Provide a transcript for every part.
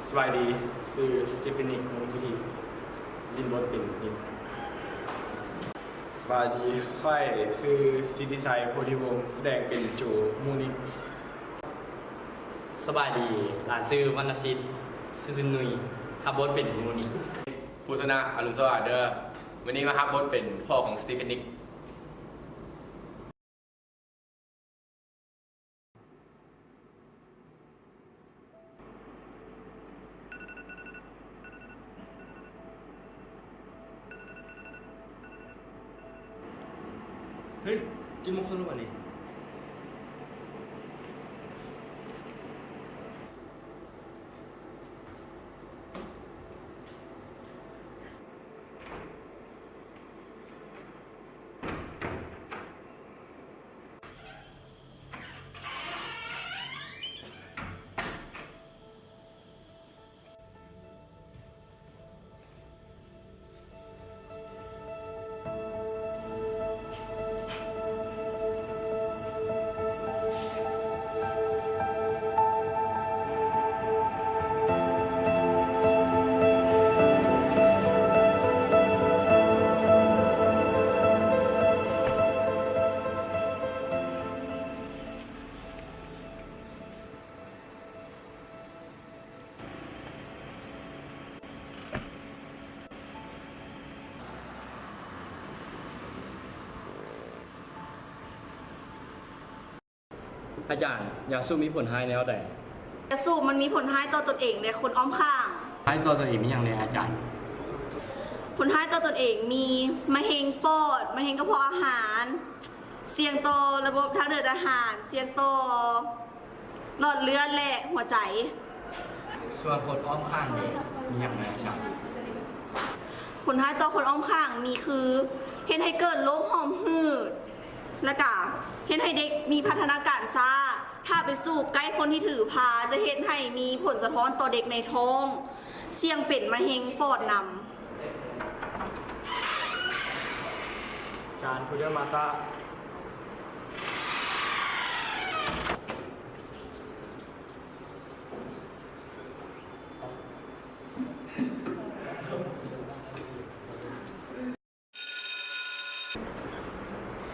ສະບາຍດີ, ຊື່ສະຕີເຟນີ ວົງສຸທີ ຫຼິ້ນບົດເປັນນິກ. ສະບາຍດີ, ຂ້ອຍຊື່ສິດທິໄຊ ໂພທິວົງ ສະແດງເປັນໂຈ ມູນິກ. ສະບາຍດີ, ຫຼານຊື່ວັນນະສິດ ຊື່ໜຸ່ຍ ຮັບບົດເປັນມູນິກ. ຜູ້ຊະນະ ອາລຸນສະຫວາດເດີ, ມື້ນີ້ມາຮັບບົດເປັນພໍ່ຂອງສະຕີເຟນີ. ເຮີ້ຍ ເຈັດໂມງເຄິ່ງແລ້ວຫວານີ້. ອາຈານ, ຢາສູບມີຜົນຮ້າຍແນວໃດ? ຢາສູບມັນມີຜົນຮ້າຍຕໍ່ຕົນເອງ ແລະ ຄົນອ້ອມຂ້າງ. ຮ້າຍຕໍ່ຕົນເອງມີຫຍັງແດ່ອາຈານ? ຜົນຮ້າຍຕໍ່ຕົນເອງມີມະເຮັງປອດ, ມະເຮັງກະເພາະອາຫານ, ສ່ຽງຕໍ່ລະບົບທາງເດີນອາຫານ, ສ່ຽງຕໍ່ ຫຼອດເລືອດ ແລະ ຫົວໃຈ. ສ່ວນຄົນອ້ອມຂ້າງເດ ມີຫຍັງແດ່ອາຈານ? ຜົນຮ້າຍຕໍ່ຄົນອ້ອມຂ້າງມີຄື ເຮັດໃຫ້ເກີດໂລກຫອມຫືດ ແລະກະເຮັດໃຫ້ເດັກມີພັດທະນາການຊ້າ. ຖ້າໄປສູບໃກ້ຄົນທີ່ຖືພາ ຈະເຮັດໃຫ້ມີຜົນສະທ້ອນຕໍ່ເດັກໃນທ້ອງ, ສ່ຽງເປັນມະເຮັງປອດນຳ. ຈານຜູ້ເດີນມາຊ້າ.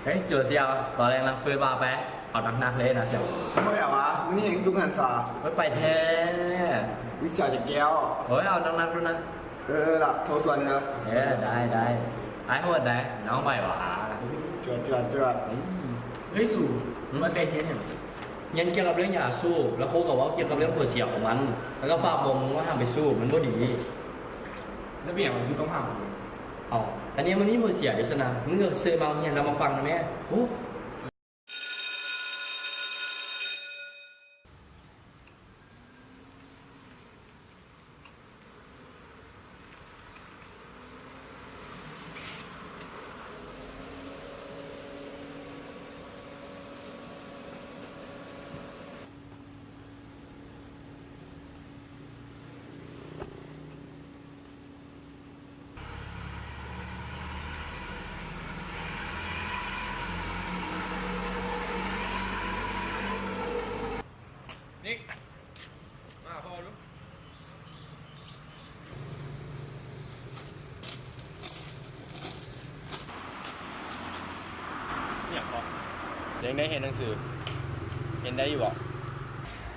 ເຮີ້ຍ ໂຈຊຽວ ຕອນແລງນຳຟືດວ່າໄປ ເອົາໜັກໆເລີຍນະຊຽວ. ບໍ່ແບບວ່າ ມື້ນີ້ແຮງສຸກຫັນສາ ໄປແທ້. ວິຊາຈະແກ້ວ ໂອ້ຍ ເອົາໜັກໆໂລດນະ. ເອີ ເອີລະ ໂທສວນເດີ. ເອີ ໄດ້ ໄດ້ ອ້າຍໂຫດໄດ໋ ນ້ອງໄຫວຫວາ? ຈວດ ຈວດ ຈວດ. ເຮີ້ຍ ສູ ມາແຕ່ຮຽນຫຍັງ? ຮຽນກ່ຽວກັບເລື່ອງຢາສູບ ແລ້ວຄູກໍເວົ້າກ່ຽວກັບເລື່ອງຜົນເສຍຂອງມັນ ແລ້ວກໍຝາກບອກມຶງວ່າຫ້າມໄປສູບ ມັນບໍ່ດີ. ແລ້ວເປັນຫຍັງຄືຕ້ອງຫ້າມ? ເອົ້າ ອັນນີ້ມັນມີຜົນເສຍເດ້ຊັ້ນນະ ມຶງກໍເຊີຍມາໂຮງຮຽນ ແລ້ວມາຟັງນຳແດ່. ໂອ້. ນິກ ມາຫາພໍ່ດູ. ອີ່ຫຍັງເກາະ? ຍັງໄດ້ຮຽນໜັງສື ຮຽນໄດ້ຢູ່ບໍ່?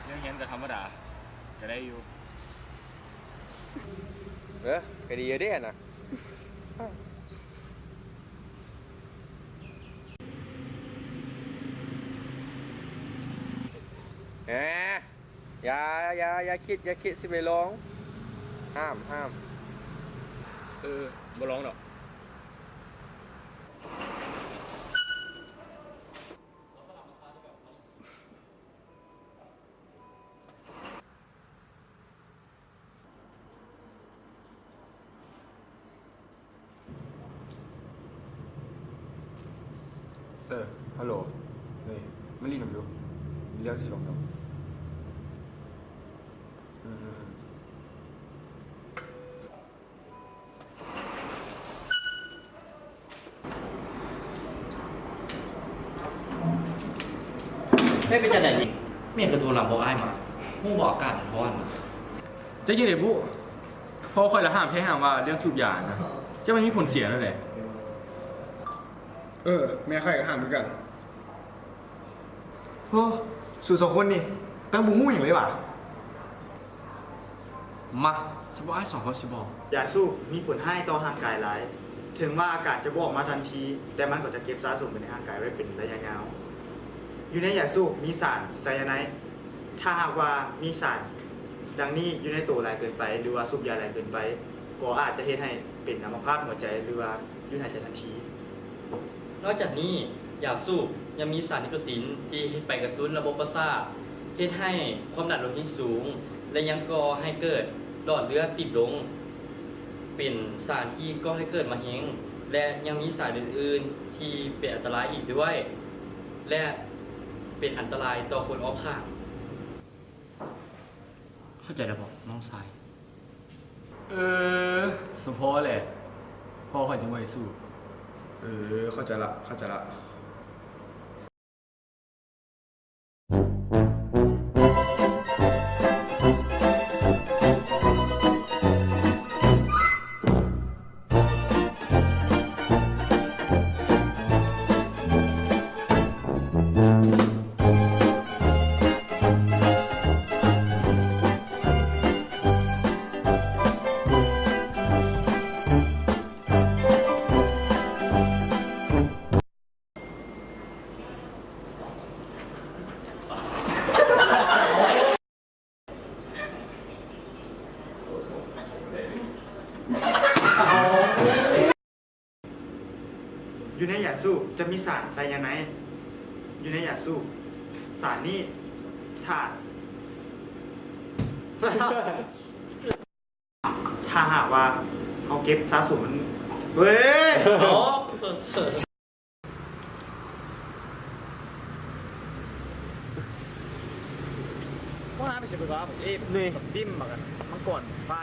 ເລື່ອງຮຽນກໍທຳມະດາ ກໍໄດ້ຢູ່. ເອີ ກໍດີຢູ່ເດ້ຫັ້ນນະ. ແອ ຢ່າ ຢ່າ ຢ່າຄິດ ຢ່າຄິດ ຊິໄປລອງ. ຫ້າມ ຫ້າມ. ເອີ ບໍ່ລອງດອກ. ເອີ ຮັລໂຫຼ ເອີ ມາຫຼິ້ນນຳດູ ມີເລື່ອງຊິເວົ້ານຳ. ອືມ. ເອີ ເປັນຈັ່ງໃດນີ້? ແມ່ນຄືໂທນຳບອກອ້າຍມາ. ຮູ້ບໍ່ ອາກາດມັນຮ້ອນນະ. ຈະຈັ່ງໃດບຸ? ພໍ່ຂ້ອຍລະຫ້າມແທ້ ຫ້າມວ່າເລື່ອງສູບຢານະ ຈະມັນມີຜົນເສຍແນວໃດ? ເອີ ແມ່ຂ້ອຍກໍຫ້າມຄືກັນ. ໂອ້ ສູສອງຄົນນີ້ຕັ້ງບໍ່ຮູ້ຫຍັງເລີຍຫວາ. ມາ ຊິບອກອ້າຍສອງຄົນຊິບອກ. ຢາສູບມີຜົນຮ້າຍຕໍ່ຮ່າງກາຍຫຼາຍ. ເຖິງວ່າອາການຈະບໍ່ອອກມາທັນທີ, ແຕ່ມັນກໍຈະເກັບສະສົມໄປໃນຮ່າງກາຍໄວ້ເປັນໄລຍະຍາວ. ຢູ່ໃນຢາສູບມີສານໄຊຍາໄນ. ຖ້າຫາກວ່າມີສານດັ່ງນີ້ຢູ່ໃນໂຕຫຼາຍເກີນໄປ ຫຼືວ່າສູບຢາຫຼາຍເກີນໄປ, ກໍອາດຈະເຮັດໃຫ້ເປັນອຳມະພາດຫົວໃຈ ຫຼືວ່າຢຸດຫາຍໃຈທັນທີ. ນອກຈາກນີ້, ຢາສູບຍັງມີສານນິໂຄຕິນທີ່ໄປກະຕຸ້ນລະບົບປະສາດ, ເຮັດໃຫ້ຄວາມດັນໂລຫິດສູງ ແລະ ຍັງກໍ່ໃຫ້ເກີດຫຼອດເລືອດຕີບລົງ, ເປັນສານທີ່ກໍ່ໃຫ້ເກີດມະເຮັງ ແລະ ຍັງມີສານອື່ນໆທີ່ເປັນອັນຕະລາຍອີກດ້ວຍ ແລະ ເປັນອັນຕະລາຍຕໍ່ຄົນອອບຂ້າງ. ເຂົ້າໃຈແລ້ວບໍນ້ອງຊາຍ? ເອີ ສົມພໍແຫຼະ ພໍ່ຂ້ອຍຈຶ່ງບໍ່ໃຫ້ສູບ. ເອີ ເຂົ້າໃຈລະ ເຂົ້າໃຈລະ. ຢູ່ໃນຢາສູບຈະມີສານໄຊຍາໄນ. ຢູ່ໃນຢາສູບ ສານນີ້ ຖ້າ ຖ້າຫາກວ່າເຮົາເກັບສະສົມມັນ ເວີຍ ບໍ່ຫາໄປຊິເບິ່ງວ່າ ເອ ນີ້ ດິ້ມບັກອັນມັງກອນຟ້າ.